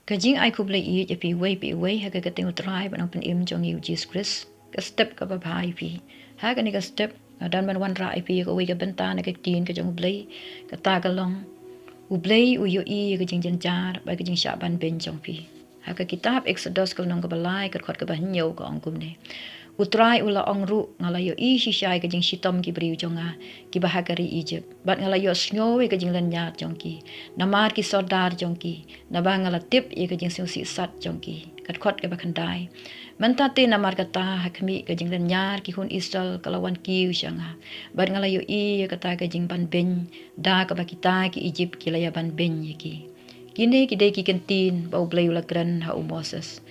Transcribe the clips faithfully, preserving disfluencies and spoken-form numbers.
Ka jingai khublei ïa phi uwei pa uwei ha ka kyrteng u Trai bad Nongpynim jong ngi u Jisu Khrist. Ka step kaba bha ïa phi. Ha kane ka step nga don ban wanrah ïa phi ïa kawei ka bynta na ka ktien ka jong u Blei. Kata ka long, u Blei u ïohi ïa ka jingjynjar bad ka jingshah ban beiñ jong phi. Ha ka kitab Exodus ka lynnong kaba lai ka dkhot kaba hynñiew ka ong kumne: U Trai u la ong ruh, nga la ïohi shisha ïa ka jingshitom ki briew jong nga kiba ha ka ri Egypt, bad nga la ïohsngew ïa ka jinglynñiar jong ki namar ki sordar jong ki, naba nga la tip ïa ka jingsngewsih sat jong ki. Ka dkhot kaba khyndai: Mynta te namar kata ha khmih, ka jinglynñiar ki khun Israel ka la wan kiew sha nga, bad nga la ïohi ïa kata ka jingban beiñ da kaba kita ki Egypt ki la ïa ban beiñ ïa ki. Kine ki dei ki kyntien ba u Blei u la kren ha u Moses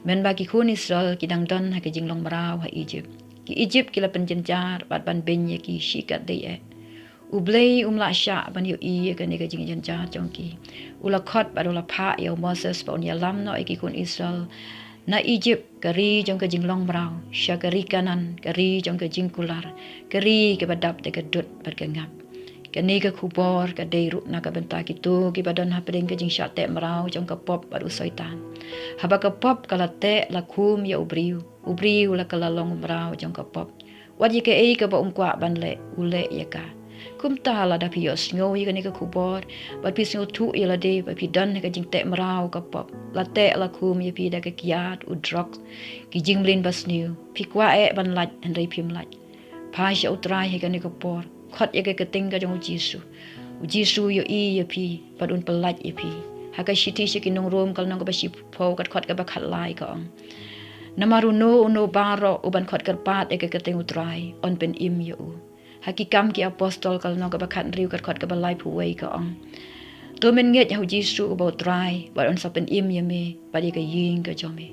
mynba ki khun Israel ki dang don ha ka jinglong mraw ha Egypt. Ki Egypt ki la pynjynjar bad ban beiñ ïa ki shikatdei eh. U Blei um lah shah ban ïohi ïa kane ka jingjynjar jong ki. U la khot bad u la phah ïa u Moses ba un ïalam noh ïa ki khun Israel na Egypt, ka ri jong ka jinglong mraw, sha ka ri Kanaan, ka ri jong ka jingkular, ka ri kaba dap da ka dud bad ka ngap. Kane ka khubor ka dei ruh na ka bynta kito kiba don hapdeng ka jingshah teh mraw jong ka pop bad u Soitan. Haba ka pop ka la teh la khum ïa u briew, u briew la ka la long mraw jong ka pop. Wat ïa kaei kaba um kwah ban leh, u leh ïa ka. Kumta lada phi ïohsngew ïa kane ka khubor bad phi sngewthuh ïa lade ba phi don ha ka jingteh mraw ka pop, la teh la khum ïa phi da ka kiad, u drok, ki jingmlien basniew, phi kwah eh ban lait hynrei phim lait. Phai sha u Trai ha kane ka por. Khot ïa ka kyrteng ka jong u Jisu. U Jisu u ïohi ïa phi bad un pyllait ïa phi. Ha ka shithi sha ki nong Rom ka lynnong kaba shiphew ka dkhot kaba khatlai ka ong: Namar uno uno baroh uban khot kyrpad ïa ka kyrteng u Trai yn pynim ïa u. Ha ki Kam ki Apostol ka lynnong kaba khathynriew ka dkhot kaba laiphew wei ka ong: To mynngeit ha u Jisu uba u Trai bad un sa pynim ïa me bad ïa ka ïing ka jong me.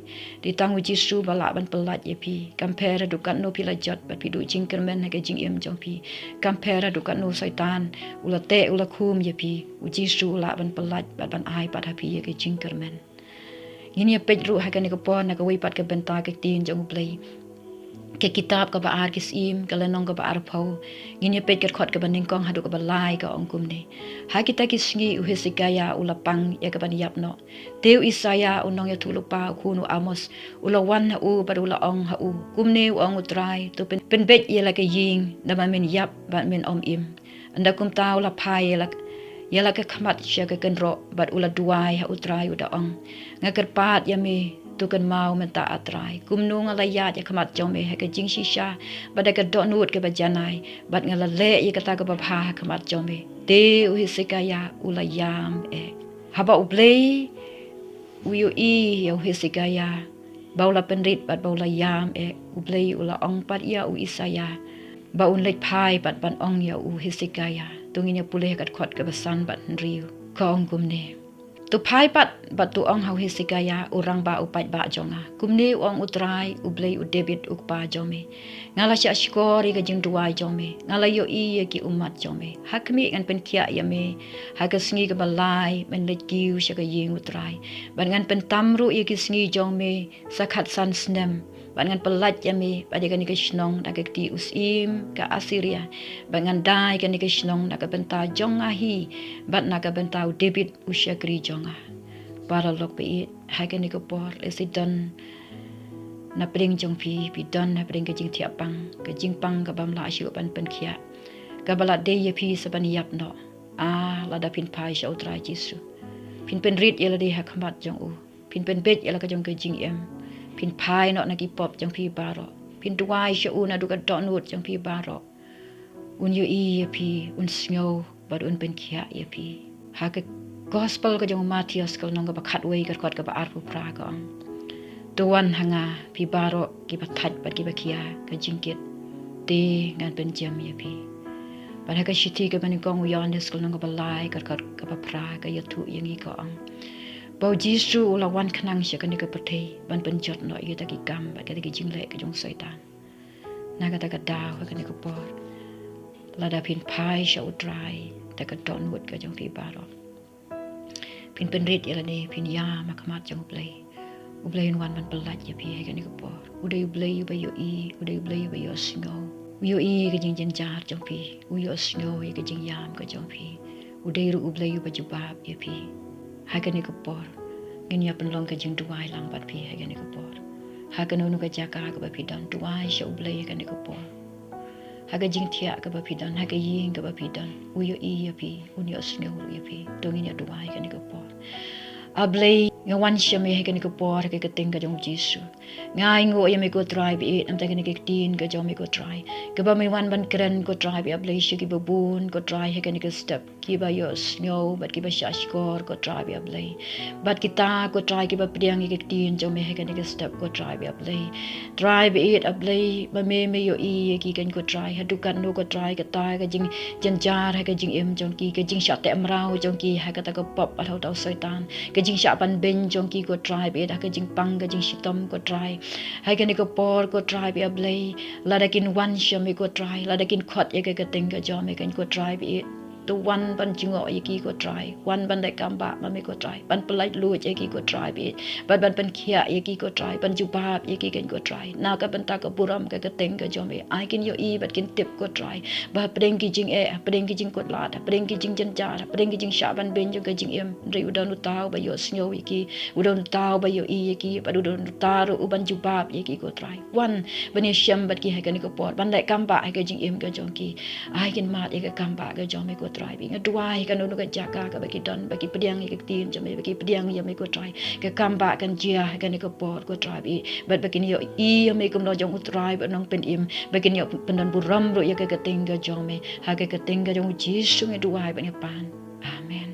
Dei tang u Jisu ba lah ban pyllait ïa phi. Kam pher haduh katno phi la jot bad phi duh jingkyrmen ha ka jingim jong phi, kam pher haduh katno u Soitan u la teh u la khum ïa phi, u Jisu u lah ban pyllait bad ban ai pat ha phi ïa ka jingkyrmen. Ngin ïa peit ruh ha kane ka por na kawei pat ka bynta ka ktien jong u Blei. Ka kitab kaba ar Ki Syiem ka lynnong kaba arphew, ngin ïa peit ka dkhot kaba nyngkong haduh kaba lai ka ong kumne: Ha kita ki sngi u Hesekiah u la pang ïa ka ban ïap noh. Te u Isaïah u nongïathuhlypa u khun u Amos u la wan ha u bad u la ong ha u: Kumne u ong u Trai: To pyn, pynbeit ïa la ka ïing, naba men ïap bad men ym im. Ynda kumta u la phai ïa la, ïa la ka khmat sha ka kynroh bad u la duwai ha u Trai u da ong: Nga kyrpad ïa me, to kynmaw mynta ah Trai, kumno nga la ïaid ha khmat jong me ha ka jingshisha bad ha ka dohnud kaba janai, bad nga la leh ïa kata kaba bha ha khmat jong me. Te u Hesekiah u la ïam eh. Haba u Blei u ïohi ïa u Hesekiah ba u la pynrit bad ba u la ïam eh, u Blei u la ong pat ïa u Isaïah ba un leit phai pat ban ong ïa u Hesekiah. To ngin ïa pule ha ka dkhot kaba san bad hynriew, ka ong kumne: To phai pat bad to ong ha u Hesekiah u rangbah u paidbah jong nga: Kumne u ong u Trai, u Blei u David u kpa jong me: Nga la shah shkor ïa ka jingduwai jong me, nga la ïohi ïa ki ummat jong me. Ha khmih, ngan pynkhiah ïa me ha ka sngi kaba lai men leit kiew sha ka ïing u Trai, bad ngan pyntam ruh ïa ki sngi jong me sa khatsan snem, bad ngan pyllait ïa me bad ïa kane ka shnong na ka kti u syiem ka Assyria, bad ngan da ïa kane ka shnong na ka bynta jong nga hi bad na ka bynta u David u shakri jong nga. Paralok baieit, ha kane ka por lehse don na pdeng jong phi, phi don na pdeng ka jingthiah pang, ka jingpang ka bym lah shuh ban pynkhiah, kaba la dei ïa phi sa ban ïap noh. Ah, lada phin phai sha u Trai Jisu, phin pynrit ïa lade ha khmat jong u, phin pynbeit ïa la ka jong ka jingim, phin phai noh na ki pop jong phi baroh, phin duwai sha u naduh ka dohnud jong phi baroh, un ïohi ïa phi, un sngew bad un pynkhiah ïa phi. Ha ka Gospel ka jong u Mathaios ka lynnong kaba khatwei ka dkhot kaba arphew phra ka ong: To wan ha nga phi baroh kiba thait bad kiba khia ka jingkit, te ngan pynjem ïa phi. Bad ha ka shithi kaba nyngkong u Ïoannis ka lynnong kaba lai ka dkhot kaba phra ka ïathuh ïa ngi ka ong ba u Jisu u la wan khnang sha kane ka pyrthei ban pynjot noh ïa kita ki kam bad kita ki jingleh ka jong u Soitan. Na kata ka daw ha kane ka por, lada phin phai sha u Trai da ka dohnud ka jong phi baroh, phin pynrit ïa lade, phin ïam ha khmat jong u Blei, u Blei un wan ban pyllait ïa phi ha kane ka por. U dei u Blei uba ïohi, u dei u Blei uba ïohsngew. U ïohi ïa ka jingjynjar jong phi, u ïohsngew ïa ka jingïam ka jong phi. U dei ruh u Blei uba jubab ïa phi ha kane ka por. Ngin ïa pynlong ka jingduwai lang bad phi ha kane ka por. Ha kano kano ka jaka kaba phi don, duwai sha U Blei ha kane ka por. Ha ka jingthiah kaba phi don, ha ka ïing kaba phi don, u ïohi ïa phi, un ïohsngew ruh ïa phi. To ngin ïa duwai ha kane ka por. A Blei, nga wan sha me ha kane ka por, ha ka kyrteng ka jong U Jisu. Nga ainguh ïa me ko Trai baieit, namar kane ka ktien ka jong me ko Trai, kaba me wan ban kren ko Trai baieit A Blei, sha kiba bun ko Trai ha kane ka step, kiba ïohsngew bad kiba shahshkor ko Trai baieit A Blei. Bad kita ko Trai kiba pdiang ïa ka ktien jong me ha kane ka step ko Trai baieit A Blei. Trai baieit A Blei, ba me me ïohi ïa ki, kane ko Trai, haduh katno ko Trai kata ka jingjynjar ha ka jingim jong ki, ka jingshah teh mraw jong ki ha kata ka pop, ha uta u Soitan, ka jingshah ban beiñ jong ki ko Trai baieit, ha ka jingpang ka jingshitom ko Trai. Ha kane ka por ko Trai baieit A Blei, lada kin wan sha me ko Trai, lada kin khot ïa ka kyrteng ka jong me, kane ko Trai baieit, to wan ban jngoh ïa ki ko Trai, wan ban leh kam bah ma me ko Trai, ban pyllaitluid ïa ki ko Trai baieit, bad ban pynkhiah ïa ki ko Trai, ban jubab ïa ki, kane ko Trai, na ka bynta ka burom ka kyrteng ka jong me. Ai kin ïohi bad kin tip ko Trai, ba hapdeng ki jingeh, hapdeng ki jingkutlad, hapdeng ki jingjynjar, hapdeng ki jingshah ban beiñ jong ka jingim, hynrei u don uta uba ïohsngew ïa ki, u don uta uba ïohi ïa ki, bad u don uta ruh uban jubab ïa ki ko Trai. Wan ban ïashem bad ki ha kane ka por, ban leh kam bah ha ka jingim ka jong ki. Ai kin mad ïa ka kam bah ka jong me ko Trai baieit. Nga duwai ha kano kano ka jaka kaba ki don, ba ki pdiang ïa ka ktien jong me, ba ki pdiang ïa me ko Trai, ka kam bah kan jia ha kane ka por ko Trai baieit. Bad ba kin ïohi ïa me kum u nongpynim, ba kin ïoh pyndon burom ruh ïa ka kyrteng ka jong me. Ha ka kyrteng ka jong U Jisu nga duwai bad nga pan. Amen.